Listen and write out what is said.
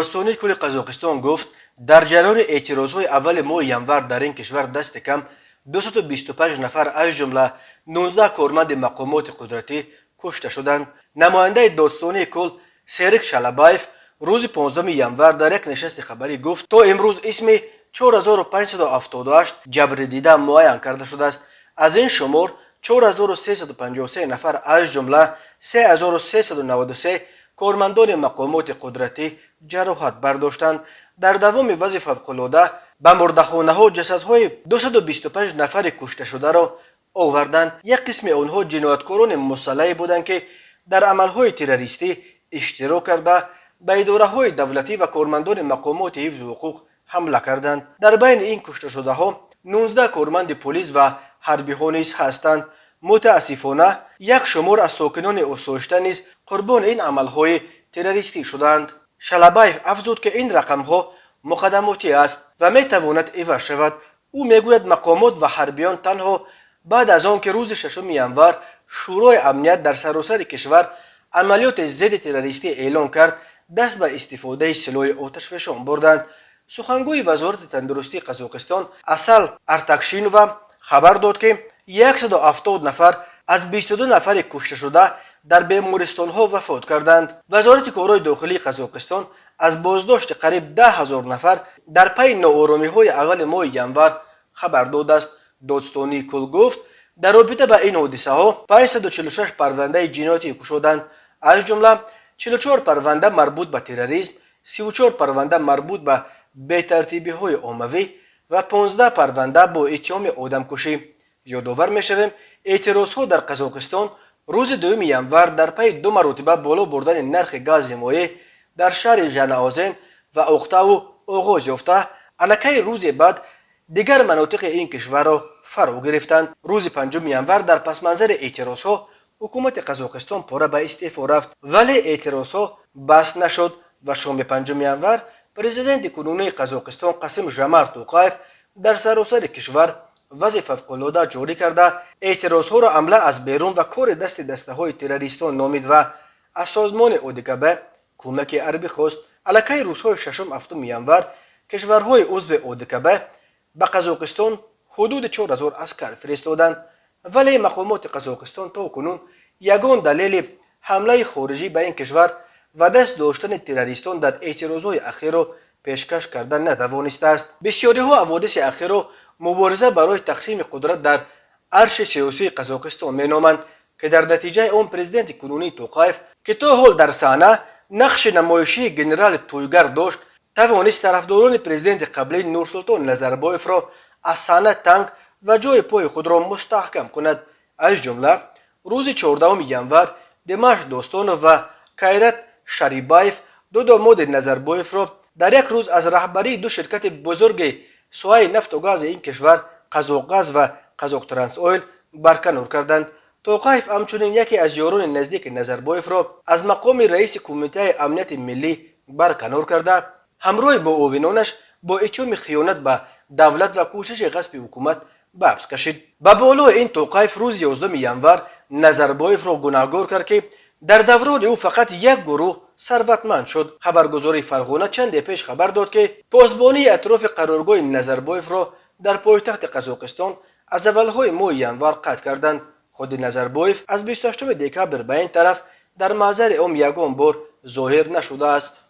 Додситонии кулли Қазоқистон гуфт, дар ҷараёни эътирозҳои аввали моҳи январ дар ин кишвар дасти кам 225 нафар, аз ҷумла 19 корманди мақомоти қудратӣ кушта шуданд. Намояндаи додситонии кул Серик Шалабаев рӯзи 15 январ дар як нишасти хабарӣ гуфт, то имрӯз исми 4578 ҷабрдида муайян карда шудааст. Аз ин шумор 4353 нафар, аз ҷумла 3393 кормандони мақомоти қудратӣ ҷароҳат бардоштанд. Дар давоми вазъи фавқулода ба мурдахонаҳо ҷасадҳои 225 нафари кушташударо оварданд. Як қисми онҳо ҷинояткорони мусаллаҳе буданд, ки дар амалҳои террористӣ иштирок карда, ба идораҳои давлатӣ ва кормандони мақомоти ҳифзу ҳуқуқ ҳамла карданд. Дар байни ин кушташудаҳо 19 корманди полис ва ҳарбиҳо низ ҳастанд. Мутаассифона, як шумор аз сокинони осоишта низ қурбони ин амалҳои террористӣ шуданд. Шалабаев афзуд, ки ин рақамҳо муқаддамотӣ аст ва метавонад иваз шавад. Ӯ мегӯяд, мақомот ва ҳарбиён танҳо баъд аз он ки рӯзи 6 январ Шӯрои амният дар саросари кишвар амалиёти зидди террористӣ эълон кард, даст ба истифодаи силоҳи оташфишон бурданд. Сухангӯи Вазорати тандурустии Қазоқистон Асал Артакшинова хабар дод, ки 170 нафар аз 22 нафари кушташуда дар бемористонҳо вафот карданд. Вазорати корҳои дохилии Қазоқистон аз боздошти қариб 10 000 нафар дар пайи нооромиҳои аввали моҳи январ хабар додааст. Додситонии кул гуфт, дар робита ба ин ҳодисаҳо 546 парвандаи ҷиноятӣ кушоданд, аз ҷумла 44 парванда марбут ба терроризм, 34 парванда марбут ба бетартибиҳои оммавӣ ва 15 парванда бо иттиҳоми одамкушӣ. Ёдовар мешавем, эътирозҳо дар Қазоқистон рӯзи 2 январ дар пайи ду маротиба боло бурдани нархи гази моеъ дар шаҳри Жанаозен ва Оқтаву оғоз ёфта, аллакай рӯзе баъд дигар манотиқи ин кишварро фаро гирифтанд. Рӯзи 5 январ дар пасманзари эътирозҳо ҳукумати Қазоқистон пурра ба истеъфо рафт, вале эътирозҳо бас нашуд ва шоми 5 январ президенти кунунии Қазоқистон Қасим Жомарт Тоқаев дар саросари кишвар вазъи фавқулода ҷорӣ карда, эътирозҳоро ҳамла аз берун ва кори дасти дастаҳои террористон номид ва аз созмони ОДКБ кӯмаки ҳарбӣ хост. Аллакай рӯзҳои шашум, ҳафтуми январ кишварҳои узви ОДКБ ба Қазоқистон ҳудуди 4000 аскар фиристоданд, вале мақомоти Қазоқистон то кунун ягон далели ҳамлаи хориҷӣ ба ин кишвар ва даст доштани террористон дар эътирозҳои ахирро пешкаш карда натавонистааст. Бисёриҳо ҳаводиси ахирро мубориза барои тақсими қудрат дар арши сиёсии Қазоқистон меноманд, ки дар натиҷаи он президенти кунунии Тоқаев, ки то ҳол дар саҳна нақши намоишии генерали тӯйгар дошт, тавонист тарафдорони президенти қаблӣ Нурсултон Назарбоевро аз саҳна танг ва ҷои пои худро мустаҳкам кунад. Аз ҷумла рӯзи 14 январ Димаш Достонов ва Кайрат Шарибаев, ду домоди Назарбоевро, дар як рӯз аз раҳбарии ду ширкати бузурги соҳаи нафту гази ин кишвар, Қазоқгаз ва Қазоқтрансойл, барканор карданд. Тоқаев ҳамчунин яке аз ёрони наздики Назарбоевро аз мақоми раиси Кумитаи амнияти миллӣ барканор карда, ҳамроҳи муовинонаш бо иттиҳоми хиёнат ба давлат ва кӯшиши ғасби ҳукумат ба ҳабс кашид. Ба болои ин Тоқаев рӯзи 11 январ Назарбоевро гунаҳгор кард, ки дар даврони ӯ фақат як гурӯҳ сарватманд шуд. Хабаргузории Фарғона чанде пеш хабар дод, ки посбонии атрофи қароргоҳи Назарбоевро дар пойтахти Қазоқистон аз аввалҳои моҳи январ қатъ карданд. Худи Назарбоев аз 28 декабр ба ин тараф дар маҳзари ом ягон бор зоҳир нашудааст.